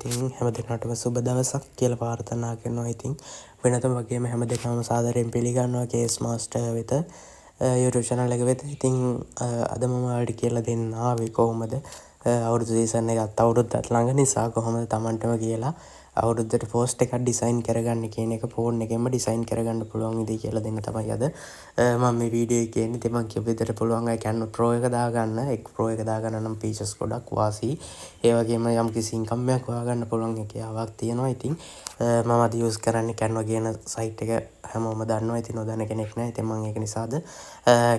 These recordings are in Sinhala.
ඉතින් හැම දෙනාටම සුබ දවසක් කියලා ප්‍රාර්ථනා කරනවා. ඉතින් වෙනතම වගේම හැම දෙනාම සාදරයෙන් පිළිගන්නවා කේස් මාස්ටර් වෙත YouTube channel එක වෙත. ඉතින් අද මම ඔයාලට කියලා දෙන්න ආවේ කොහොමද අවුරුදු සීසන් එකත් අවුරුද්දත් ළඟ නිසා කොහොමද Tamanටම කියලා අවුරුද්දට පෝස්ට් එකක් ඩිසයින් කරගන්න කියන එක ෆෝන් එකෙන්ම ඩිසයින් කරගන්න පුළුවන් විදිහ කියලා දෙන්න තමයි අද මම මේ වීඩියෝ එකේ එන්නේ. ඉතින් මං කියපු විදිහට පුළුවන් අය Canva Pro එක දාගන්න. එක් Pro එක දාගන්න නම් ෆීචර්ස් ගොඩක් වාසි. ඒ වගේම යම් කිසි ඉන්කම් එකක් හොයාගන්න පුළුවන් හැකියාවක් තියෙනවා. ඉතින් මම අද යූස් කරන්නේ Canva කියන සයිට් එක හැමෝම දන්නවා. ඉතින් නොදන්න කෙනෙක් නෑ. ඉතින් මං ඒක නිසාද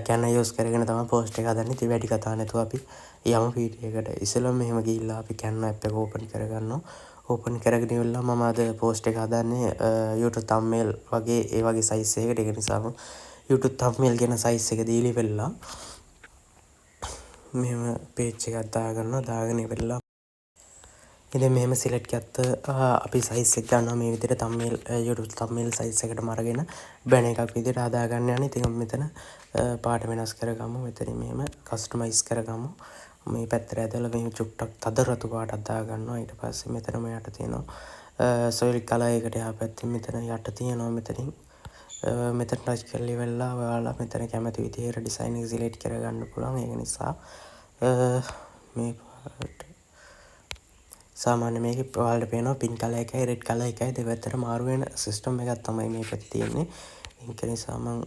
Canva use කරගෙන තමයි පෝස්ට් එක හදන්නේ. ඉතින් වැඩි කතා නැතුව අපි යමු වීඩියෝ එකට. ඉස්සෙල්ලාම මෙහෙම ගිහිල්ලා අපි Canva app එක ඕපන් කරගන්නවා. ඕපන් කරගෙන ඉවරලා මම අද පෝස්ට් එක හදන්නේ YouTube thumbnail වගේ ඒ වගේ සයිස් එකකට. ඒක නිසාම YouTube thumbnail කියන සයිස් එක දීලා ඉවරලා මෙහෙම පේජ් එකක් දාගන්නවා. දාගෙන ඉවරලා ඉතින් මෙහෙම සිලෙක්ට් ගත්ත අපි සයිස් එක ගන්නවා මේ විදිහට thumbnail YouTube thumbnail size එකටම අරගෙන බැනර් එකක් විදිහට හදාගන්න යන්නේ. ඉතින් අපි මෙතන පාට වෙනස් කරගමු. මෙතනින් මෙහෙම කස්ටමයිස් කරගමු. මේ පැත්තට ඇදලා මෙහෙම චුට්ටක් තද රතු පාටක් දාගන්නවා. ඊට පස්සේ මෙතනම යට තියෙනවා සොලිඩ් කලර් එකට එහා පැත්තෙන් මෙතන යට තියෙනවා. මෙතනින් මෙතන ටච් කරලා ඉවරලා ඔයාලා මෙතන කැමති විදිහට ඩිසයින් එක සිලෙක්ට් කරගන්න පුළුවන්. ඒක නිසා මේ පාට සාමාන්‍ය මේකේ ඔයාලට පේනවා පින්ක් කලර් එකයි රෙඩ් කලර් එකයි දෙපැත්තට මාරු වෙන සිස්ටම් එකක් තමයි මේ පැත්තේ තියෙන්නේ. ඒක නිසා මං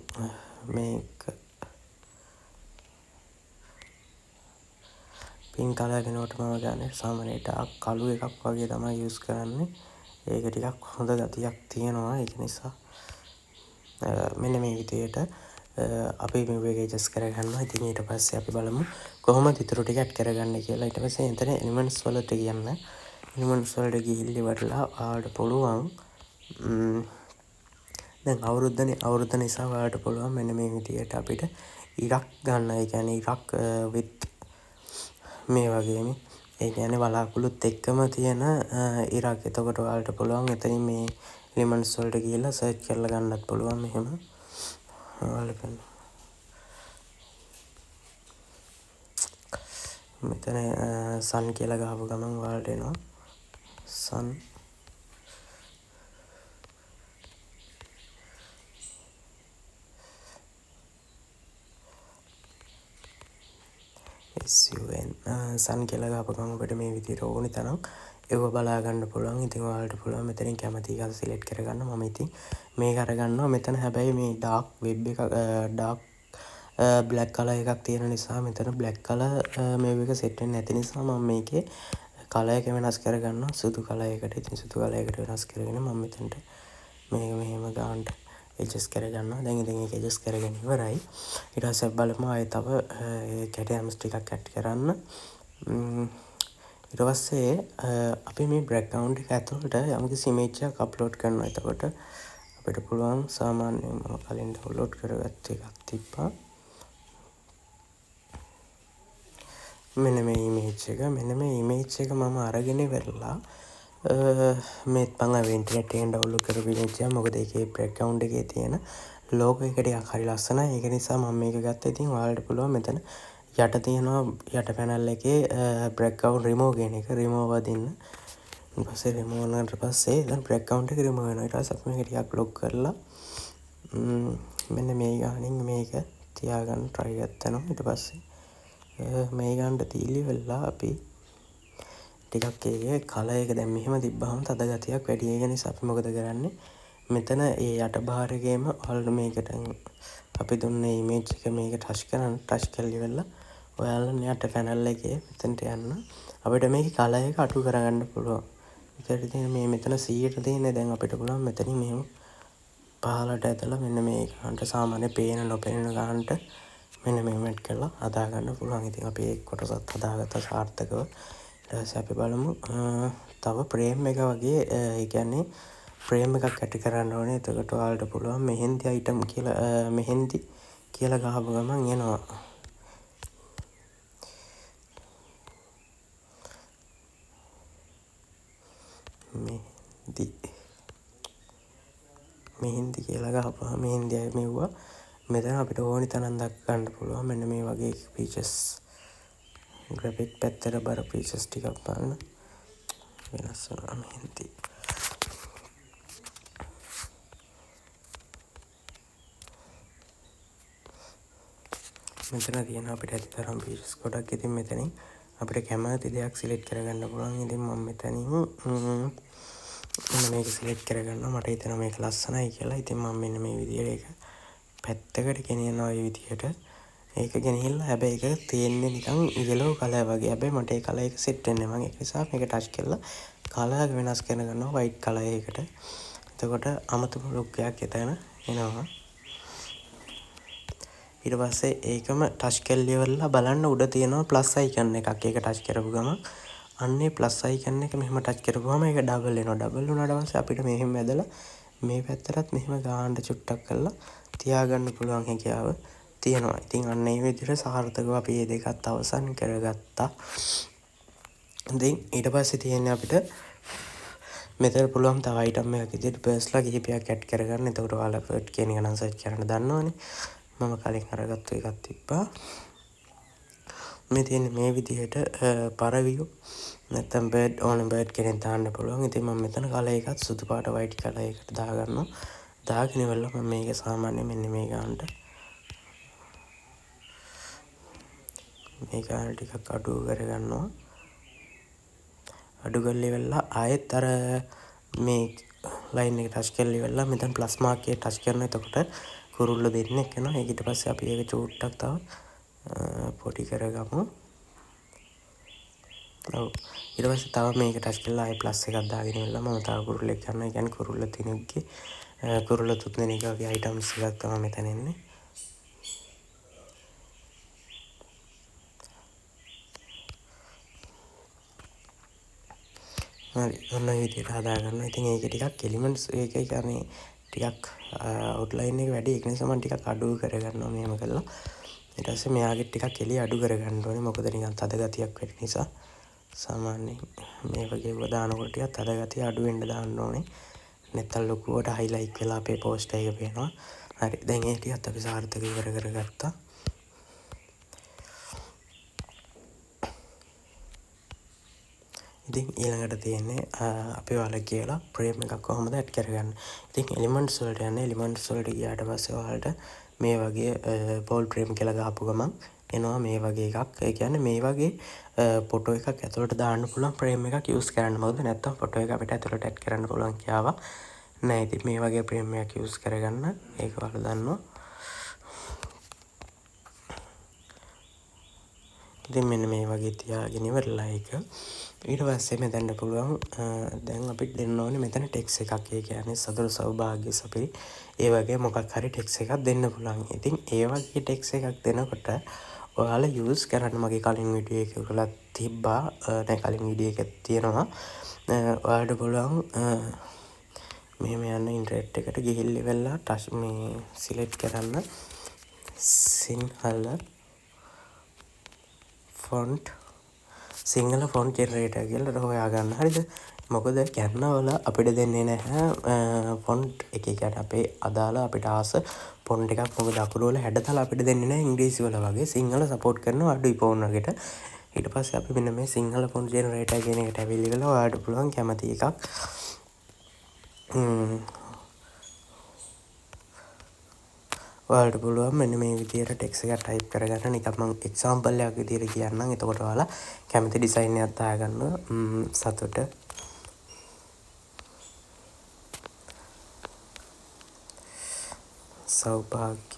මේක පින්ක් කලර් වෙනකොට මම ගන්නේ සාමාන්‍ය ඩාර්ක් කළු එකක් වගේ තමයි යූස් කරන්නේ. ඒක ටිකක් හොඳ ගතියක් තියෙනවා. ඒක නිසා මෙන්න මේ විදිහට අපි මේ එක ඇඩ්ජස්ට් කරගන්නවා. ඉතින් ඊට පස්සේ අපි බලමු කොහොමද ඉතුරු ටික ඇඩ් කරගන්නේ කියලා. ඊට පස්සේ එතන එලිමන්ට්ස් වලට කියන්න. එලිමන්ට්ස් වලට ගිහිල්ලා ඉවරලා ඔයාලට පුළුවන් දැන් අවුරුද්දනේ, අවුරුද්ද නිසා ඔයාලට පුළුවන් මෙන්න මේ විදිහට අපිට ඉරක් ගන්න. ඒ කියන්නේ ඉරක් විත් මේ වගේනේ. ඒ කියන්නේ වලාකුළුත් එක්කම තියෙන ඉරක්. එතකොට ඔයාලට පුළුවන් එතනින් මේ එලිමන්ට්ස් වලට ගිහිල්ලා සර්ච් කරලා ගන්නත් පුළුවන් මෙහෙම. ඔයාලට මෙතන සන් කියලා ගහපු ගමන් ඔයාලට එනවා සන් SUN සන් කියලා ගහපු ගමන් අපිට මේ විදිහට ඕනි තරම් ඒව බලා ගන්න පුළුවන්. ඉතින් ඔයාලට පුළුවන් මෙතනින් කැමති එකක් සිලෙක්ට් කරගන්න. මම ඉතින් මේක අරගන්නවා. මෙතන හැබැයි මේ ඩාර්ක් වෙබ් එක ඩාර්ක් බ්ලැක් කලර් එකක් තියෙන නිසා මෙතන බ්ලැක් කලර් මේ එක සෙට් වෙන්නේ නැති නිසා මම මේකේ කලර් එක වෙනස් කරගන්නවා සුදු කලර් එකට. ඉතින් සුදු කලර් එකට වෙනස් කරගෙන මම මෙතනට මේක මෙහෙම ගන්නට ඇඩ්ජස්ට් කරගන්නවා. දැන් ඉතින් ඒක ඇඩ්ජස්ට් කරගෙන ඉවරයි. ඊට පස්සේ අපි බලමු ආයෙ තව කැටයම්ස් ටිකක් ඇඩ් කරන්න. ඊට පස්සේ අපි මේ බැක්ග්‍රවුන්ඩ් එක ඇතුළට යම්කිසි ඉමේජ් එකක් අප්ලෝඩ් කරනවා. එතකොට අපිට පුළුවන් සාමාන්‍යයෙන් මම කලින් ඩවුන්ලෝඩ් කරගත්ත එකක් තිබ්බා. මෙන්න මේ ඉමේජ් එක. මෙන්න මේ ඉමේජ් එක මම අරගෙන ඉවරලා මේත් මං අර ඉන්ටර්නෙට් එකෙන් ඩවුන්ලෝඩ් කරපු ඉමේජ් එක. මොකද ඒකේ බැක්ග්‍රවුන්ඩ් එකේ තියෙන ලෝගෝ එක ටිකක් හරි ලස්සනයි. ඒක නිසා මම මේක ගත්තා. ඉතින් ඔයාලට පුළුවන් මෙතන යට තියෙනවා යට පැනල් එකේ බැක්ග්‍රවුන්ඩ් රිමූව් කියන එක රිමූව් වදින්න. ඊට පස්සේ රිමූව් වුණාට පස්සේ දැන් බැක්ග්‍රවුන්ඩ් එක රිමූව් වෙනවා. ඊට පස්සේ අපි මේක ටිකක් ලොක් කරලා මෙන්න මේ ගානින් මේක තියාගන්න try එකක් දෙනවා. ඊට පස්සේ මේ ගානට තීලි වෙලා අපි ටිකක් ඒකේ කලර් එක දැන් මෙහෙම තිබ්බහම තද ගතියක් වැඩි. ඒක නිසා අපි මොකද කරන්නේ? මෙතන ඒ යට බාර් එකේම ඔයාලට මේකට අපි දුන්න ඉමේජ් එක මේක ටච් කරන්න, ටච් කරලා ඉවරලා ඔයාලා යට පැනල් එකේ මෙතනට යන්න. අපිට මේකේ කලර් එක අඩු කරගන්න පුළුවන්. මෙතන තියෙන මේ මෙතන 100ට තියෙන දැන් අපිට පුළුවන් මෙතනින් මෙහෙම පහළට ඇදලා මෙන්න මේ ගානට සාමාන්‍ය පේන නොපෙනෙන ගානට මෙන්න මෙහෙම ඇඩ් කරලා හදාගන්න පුළුවන්. ඉතින් අපි ඒ කොටසත් හදාගත්තා සාර්ථකව. ඊට පස්සේ අපි බලමු තව ෆ්‍රේම් එක වගේ, ඒ කියන්නේ ෆ්‍රේම් එකක් ඇඩ් කරන්න ඕනේ. එතකොට ඔයාලට පුළුවන් මෙහෙන්දි අයිටම් කියලා, මෙහෙන්දි කියලා ගහපු ගමන් එනවා. මෙහෙන්දි කියලා ගහපුවාම මෙහෙන්දි අය මෙව්වා. මෙතන අපිට ඕනි තරම් දක් ගන්න පුළුවන්. මෙන්න මේ වගේ ෆීචර්ස් ග්‍රැෆික් පැත්තට බර ෆීචර්ස් ටිකක් බලන්න. වෙනස් වුණා මෙහෙන් මෙතන තියෙන අපිට ඇති තරම් ෆීචර්ස් ගොඩක්. ඉතින් මෙතනින් අපිට කැමති දෙයක් සිලෙක්ට් කරගන්න පුළුවන්. ඉතින් මම මෙතනින් මෙන්න මේක සිලෙක්ට් කරගන්නවා. මට හිතෙනවා මේක ලස්සනයි කියලා. ඉතින් මම මෙන්න මේ විදිහට ඒක පැත්තකට ගෙනියනවා මේ විදිහට. ඒක ගෙනහිල්ලා හැබැයි ඒක තියෙන්නේ නිකන් යෙලෝ කලර් වගේ. හැබැයි මට ඒ කලර් එක සෙට් වෙන්නේ නැහැ. මම ඒක නිසා මේක ටච් කරලා කලර් එක වෙනස් කරගන්නවා වයිට් කලර් එකකට. එතකොට අමුතුම ලුක් එකක් එතන එනවා. ඊට පස්සේ ඒකම ටච් කරලා ඉවරලා බලන්න උඩ තියෙනවා ප්ලස් අයිකන් එකක්. ඒක ටච් කරපු ගමන් අන්නේ ප්ලස් අයිකන් එක මෙහෙම ටච් කරපුවාම ඒක ඩබල් වෙනවා. ඩබල් වුණාට පස්සේ අපිට මෙහෙම ඇදලා මේ පැත්තටත් මෙහෙම ගාන්න චුට්ටක් කරලා තියාගන්න පුළුවන් හැකියාව තියෙනවා. ඉතින් අන්න ඒ විදිහට සාර්ථකව අපි මේ දෙකත් අවසන් කරගත්තා. ඉතින් ඊට පස්සේ තියෙන්නේ අපිට මෙතන පුළුවන් තව අයිටම් එකක් විදිහට පර්ස්ලා කිහිපයක් ඇඩ් කරගන්න. එතකොට ඔයාලා පර්ට් කියන එක නම් සර්ච් කරන්න දන්නවනේ. මම කලින් අරගත්තු එකක් තිබ්බා. මේ තියෙන්නේ මේ විදිහට පරවියෝ නැත්තම් බර්ඩ් ඕන බර්ඩ් කෙනෙක් දාන්න පුළුවන්. ඉතින් මම මෙතන කලර් එකත් සුදු පාට වයිට් කලර් එකට දාගන්නවා. දාගෙන ඉවරලා මම මේක සාමාන්‍යයෙන් මෙන්න මේ ගානට මේ ගාන ටිකක් අඩු කරගන්නවා. අඩු කරලා ඉවරලා ආයෙත් අර මේ ලයින් එක ටච් කරලා ඉවරලා මෙතන ප්ලස් මාක් එක ටච් කරනවා. එතකොට කුරුල්ල දෙන්නෙක් එනවා. ඒක ඊට පස්සේ අපි ඒක චූට්ටක් තව පොඩි කරගමු. ඔව්. ඊට පස්සේ තව මේක ටච් කරලා ආයෙ ප්ලස් එකක් දාගෙන ඉවරලා මම තව කුරුල්ලෙක් ගන්නවා. ඒ කියන්නේ කුරුල්ල තුනෙක්ගේ, කුරුල්ල තුන් දෙනෙක් වගේ අයිටම්ස් එකක් තමයි මෙතන එන්නේ. හරි, ඔන්න ඔය විදිහට හදාගන්නවා. ඉතින් ඒක ටිකක් එලිමන්ට්ස් ඒක කියන්නේ ටිකක් අවුට්ලයින් එක වැඩි. ඒක නිසා මම ටිකක් අඩු කරගන්නවා මෙහෙම කරලා. ඊට පස්සේ මෙයාගේ ටිකක් එළිය අඩු කරගන්න ඕනේ. මොකද නිකන් තද ගතියක් වැඩි නිසා. සාමාන්‍යයෙන් මේ වගේ ඒවා දානකොට ටිකක් තද ගතිය අඩු වෙන්න දාන්න ඕනේ. නැත්තම් ලොකුවට හයිලයිට් වෙලා අපේ පෝස්ට් එක පේනවා. හරි, දැන් ඒ ටිකත් අපි සාර්ථකව ඉවර කරගත්තා. ඉතින් ඊළඟට තියෙන්නේ අපි ඔයාලා කියලා ෆ්‍රේම් එකක් කොහොමද ඇඩ් කරගන්නේ. ඉතින් එලිමන්ට්ස් වලට යන්න. එලිමන්ට්ස් වලට ගියාට පස්සේ ඔයාලට මේ වගේ බෝල් ෆ්‍රේම් කියලා ගහපු ගමන් එනවා මේ වගේ එකක්. ඒ කියන්නේ මේ වගේ ෆොටෝ එකක් ඇතුළට දාන්න පුළුවන් ෆ්‍රේම් එකක් යූස් කරන්න. මොකද නැත්තම් ෆොටෝ එක අපිට ඇතුළට ඇඩ් කරන්න පුළුවන් කියාවක් නෑ. ඉතින් මේ වගේ ෆ්‍රේම් එකක් යූස් කරගන්න. ඒක ඔයාලා දන්නවා. ඉතින් මෙන්න මේ වගේ තියාගෙන ඉවරලා ඒක. ඊට පස්සේ මෙතනට පුළුවන් දැන් අපිට දෙන්න ඕනේ මෙතන ටෙක්ස්ට් එකක්. ඒ කියන්නේ සතුට සෞභාග්‍ය සපිරි ඒ වගේ මොකක් හරි ටෙක්ස්ට් එකක් දෙන්න පුළුවන්. ඉතින් ඒ වගේ ටෙක්ස්ට් එකක් දෙනකොට ඔයාලා යූස් කරන්න මගේ කලින් වීඩියෝ එකක වල තිබ්බා. නෑ, කලින් වීඩියෝ එකක් තියෙනවා. ඔයාලට පුළුවන් මෙහෙම යන්න ඉන්ටර්නෙට් එකට ගිහිල්ලා ඉවරලා ටච් මේ සිලෙක්ට් කරන්න Sinhala font, Sinhala font generator කියලා හොයාගන්න. හරිද? මොකද කැන්වා වල අපිට දෙන්නේ නැහැ ෆොන්ට් එක. ඒ කියන්නේ අපේ අදාළ අපිට ආස ෆොන්ට් එකක්. මොකද අකුරු වල හැඩතල අපිට දෙන්නේ නැහැ ඉංග්‍රීසි වල වගේ. සිංහල සපෝට් කරනවා අඩුයි ෆෝන් වලට. ඊට පස්සේ අපි මෙන්න මේ සිංහල ෆොන්ට් ජෙනරේටර් කියන එකට ඇවිල්ලා ඉවරලා ඔයාලට පුළුවන් කැමති එකක්. ඔයාලට පුළුවන් මෙන්න මේ විදියට ටෙක්ස්ට් එකක් ටයිප් කරගන්න. නිකන් මං එක්සැම්පල් එකක් විදියට කියන්නම්. එතකොට ඔයාලා කැමති ඩිසයින් එකක් දාගන්න. සතුට. සෞභාග්‍ය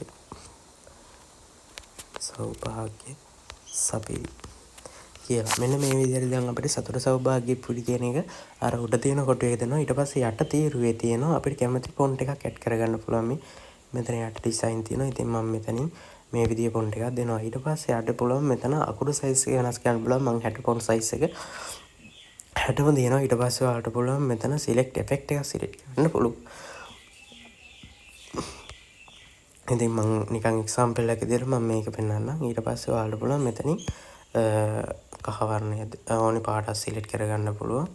සපිරි කියලා. මෙන්න මේ විදියට දැන් අපිට සතුට සෞභාග්‍ය පුඩි කියන එක අර උඩ තියෙන කොටුවේ එක දෙනවා. ඊට පස්සේ යට තීරුවේ තියෙනවා අපිට කැමති ෆොන්ට් එකක් ඇඩ් කරගන්න පුළුවන්. මේ මෙතන යට ඩිසයින් තියෙනවා. ඉතින් මම මෙතනින් මේ විදිය ෆොන්ට් එකක් දෙනවා. ඊට පස්සේ යට පුළුවන් මෙතන අකුරු සයිස් එක වෙනස් කරන්න පුළුවන්. මං 60 ෆොන්ට් සයිස් එක 60ම දෙනවා. ඊට පස්සේ ඔයාලට පුළුවන් මෙතන සිලෙක්ට් එෆෙක්ට් එකක් සිලෙක්ට් කරන්න පුළුවන්. ඉතින් මං නිකන් එක්සැම්පල් එකක් විදියට මම මේක පෙන්නන්නම්. ඊට පස්සේ ඔයාලට පුළුවන් මෙතනින් කහ වර්ණය ඕනි පාටක් සිලෙක්ට් කරගන්න පුළුවන්.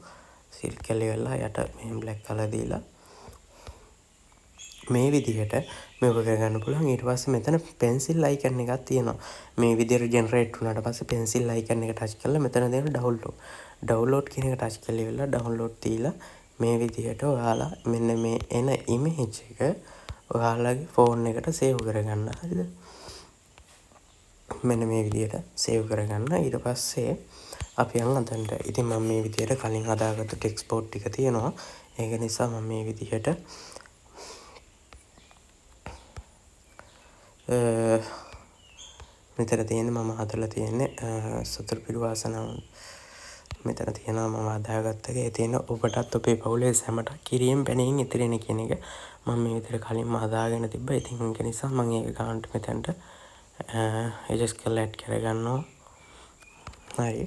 සිලෙක්ට් කරලා ඉවරලා යට මෙහෙම බ්ලැක් කලර් දීලා මේ විදිහට මේක කරගන්න පුළුවන්. ඊට පස්සේ මෙතන පෙන්සිල් අයිකන් එකක් තියෙනවා. මේ විදිහට ජෙනරේට් වුණාට පස්සේ පෙන්සිල් අයිකන් එක ටච් කරලා මෙතන තියෙන ඩවුන්ලෝඩ්. ඩවුන්ලෝඩ් කියන එක ටච් කරලා ඉවරලා ඩවුන්ලෝඩ් දීලා මේ විදිහට ඔයාලා මෙන්න මේ එන ඉමේජ් එක ඔයාලගේ ෆෝන් එකට සේව් කරගන්න. හරිද? මෙන්න මේ විදිහට සේව් කරගන්න. ඊට පස්සේ අපි යන් අතනට. ඉතින් මම මේ විදිහට කලින් හදාගත්තු ටෙක්ස්ට් බෝඩ් ටික තියෙනවා. ඒක නිසා මම මේ විදිහට මෙතන තියෙන්නේ මම හදලා තියෙන්නේ සතුරු පිළි වාසනාව. මෙතන තියෙනවා මම හදාගත්ත එක. ඒ තියෙන ඔබටත් ඔබේ පවුලේ සැමට කිරියෙන් පැණියෙන් ඉතිරෙන කියන එක මම මේ විදිහට කලින්ම හදාගෙන තිබ්බා. ඉතින් ඒක නිසා මම ඒක ගන්නට මෙතනට ඇඩ්ජස්ට් කරලා ඇඩ් කරගන්නවා. හරි.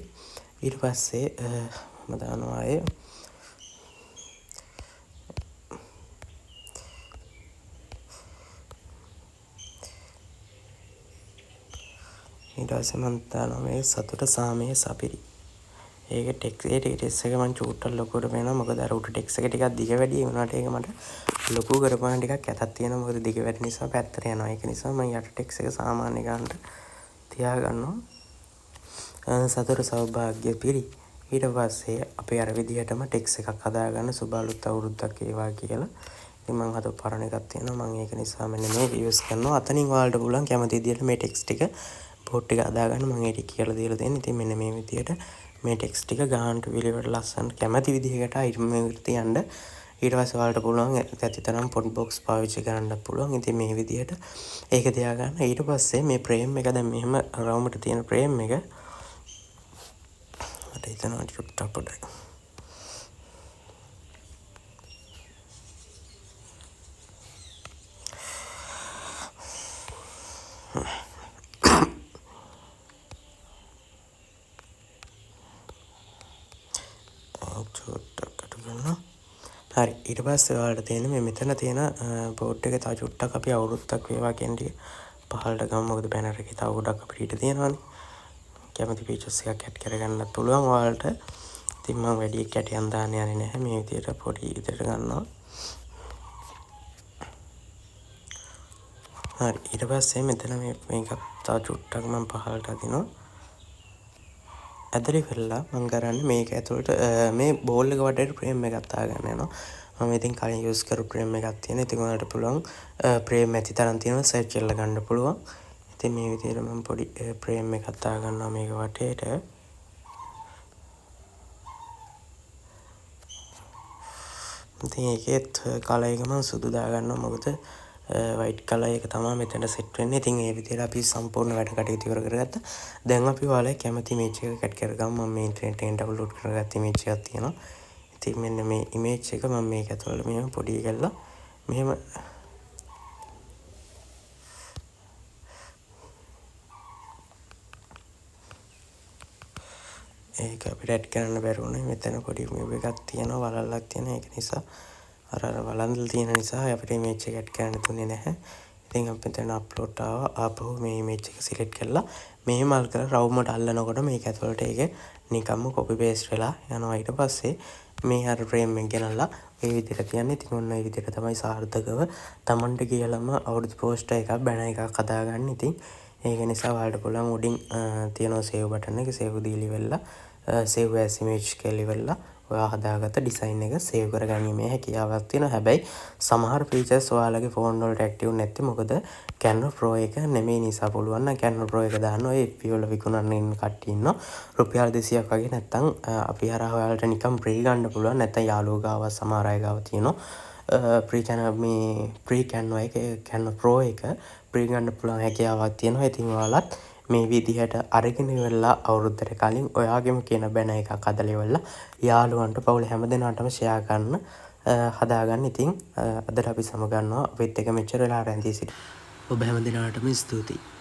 ඊට පස්සේ මම දානවා ආයේ ඊට පස්සේ මම දානවා මේ සතුට සාමයේ සපිරි. ඒක ටෙක්ස් ඒ ටෙක්ස් එක මං චූට්ටක් ලොකුවට පේනවා. මොකද අර උඩ ටෙක්ස් එක ටිකක් දිග වැඩි. ඒ වුණාට ඒක මට ලොකු කරපුවාම ටිකක් ඇතක් තියෙනවා. මොකද දිග වැඩි නිසා පැත්තට යනවා. ඒක නිසා මං යට ටෙක්ස් එක සාමාන්‍ය ගන්නට තියාගන්නවා. සතුට සෞභාග්‍ය පිරි. ඊට පස්සේ අපි අර විදිහටම ටෙක්ස් එකක් හදාගන්න සුබ අලුත් අවුරුද්දක් වේවා කියලා. ඉතින් මං හදපු පරණ එකක් තියෙනවා. මං ඒක නිසා මෙන්න මේක යූස් කරනවා. අතනින් ඔයාලට පුළුවන් කැමති විදිහට මේ ටෙක්ස් ටික බෝඩ් ටික හදාගන්න. මං ඒ ටික කියලා දීලා තියෙනවා. ඉතින් මෙන්න මේ විදිහට මේ ටෙක්ස් ටික ගානට පිළිවෙලට ලස්සනට කැමති විදිහකට අයිටම් එකට තියන්න. ඊට පස්සේ ඔයාලට පුළුවන් ඇති තරම් ෆොන්ට් බොක්ස් පාවිච්චි කරන්නත් පුළුවන්. ඉතින් මේ විදිහට ඒක තියාගන්න. ඊට පස්සේ මේ ෆ්‍රේම් එක දැන් මෙහෙම රවුමට තියෙන ෆ්‍රේම් එක මට හිතෙනවා ටිකක් පොඩ්ඩයි. හරි. ඊට පස්සේ ඔයාලට තියෙන මේ මෙතන තියෙන බෝඩ් එක තව චුට්ටක් අපි අවුරුද්දක් වේවා කියන ටික පහළට ගමු. මොකද බැනර් එකේ තව ගොඩක් අපිට ඉඩ තියෙනවානේ. කැමති ෆීචර්ස් එකක් ඇඩ් කරගන්නත් පුළුවන් ඔයාලට. ඉතින් මම වැඩි කැටයම් දාන්න යන්නේ නැහැ. මේ විදියට පොඩි විදියට ගන්නවා. හරි. ඊට පස්සේ මෙතන මේකත් තව චුට්ටක් මම පහළට අදිනවා. ඇදලි වෙලා මං කරන්නේ මේක ඇතුළට මේ බෝල් එක වටේට ෆ්‍රේම් එකක් දාගන්න යනවා. මම ඉතින් කලින් යූස් කරපු ෆ්‍රේම් එකක් තියෙනවා. ඉතින් ඔයාලට පුළුවන් ෆ්‍රේම් ඇති තරම් තියෙනවා සර්ච් කරලා ගන්න පුළුවන්. ඉතින් මේ විදිහට මම පොඩි ෆ්‍රේම් එකක් දාගන්නවා මේක වටේට. ඉතින් ඒකෙත් කලර් එක මම සුදු දාගන්නවා. මොකද වයිට් කලර් එක තමයි මෙතන සෙට් වෙන්නේ. ඉතින් ඒ විදිහට අපි සම්පූර්ණ වැඩ කටයුතු ඉවර කරගත්තා. දැන් අපි ඔයාලා කැමති ඉමේජ් එක කට් කරගමු. මම මේ ඉන්ටර්නෙට් එකෙන් ඩවුන්ලෝඩ් කරගත්ත ඉමේජ් එකක් තියෙනවා. ඉතින් මෙන්න මේ ඉමේජ් එක මම මේක ඇතුළට මෙහෙම පොඩි කරලා මෙහෙම ඒක අපිට ඇඩ් කරන්න බැරි වුණේ. මෙතන පොඩි මූව් එකක් තියෙනවා, වලල්ලක් තියෙනවා. ඒක නිසා අර වළඳල් තියෙන නිසා අපිට ඉමේජ් එක ඇඩ් කරන්න දුන්නේ නැහැ. ඉතින් අපි මෙතන අප්ලෝඩ් ආවා. ආපහු මේ ඉමේජ් එක සිලෙක්ට් කරලා මේ මල් කරලා රවුමට අල්ලනකොට මේක ඇතුළට ඒක නිකම්ම කොපි පේස්ට් වෙලා යනවා. ඊට පස්සේ මේ අර ෆ්‍රේම් එක ගෙනල්ලා ඒ විදිහට තියන්නේ. ඉතින් ඔන්න ඒ විදිහට තමයි සාර්ථකව Tamanට කියලාම අවුරුදු පෝස්ටර් එකක් බැනර් එකක් හදාගන්න. ඉතින් ඒක නිසා ඔයාලට පුළුවන් උඩින් තියෙනවා සේව් බටන් එක සේව් දීලා ඉවරලා, සේව් ඇස් ඉමේජ් කියලා ඉවරලා ඔයා හදාගත්ත ඩිසයින් එක සේව් කරගැනීමේ හැකියාවක් තියෙනවා. හැබැයි සමහර ෆීචර්ස් ඔයාලගේ ෆෝන් වලට ඇක්ටිව් නැත්තේ මොකද Canva Pro එක නෙමෙයි නිසා. පුළුවන් නම් Canva Pro එක දාන්න ඔය FB වල විකුණන්න ඉන්න කට්ටිය ඉන්නවා. රුපියල් 200ක් වගේ නැත්තම් අපි හරහා ඔයාලට නිකන් ෆ්‍රී ගන්න පුළුවන්. නැත්තම් යාළුවෝ ගාව සමහර අය ගාව තියෙනවා. ෆ්‍රී Canva මේ ෆ්‍රී Canva එක, Canva Pro එක ෆ්‍රී ගන්න පුළුවන් හැකියාවක් තියෙනවා. ඉතින් ඔයාලත් මේ විදිහට අරගෙන ඉවරලා අවුරුද්දට කලින් ඔයාගේම කියන බැනර් එකක් හදලා ඉවරලා යාළුවන්ට පවුල හැම දෙනාටම ෂෙයා කරන්න හදාගන්න. ඉතින් අදට අපි සමගන්නවා. අපිත් එක්ක මෙච්චර වෙලා රැඳී සිටි ඔබ හැම දෙනාටම ස්තුතියි.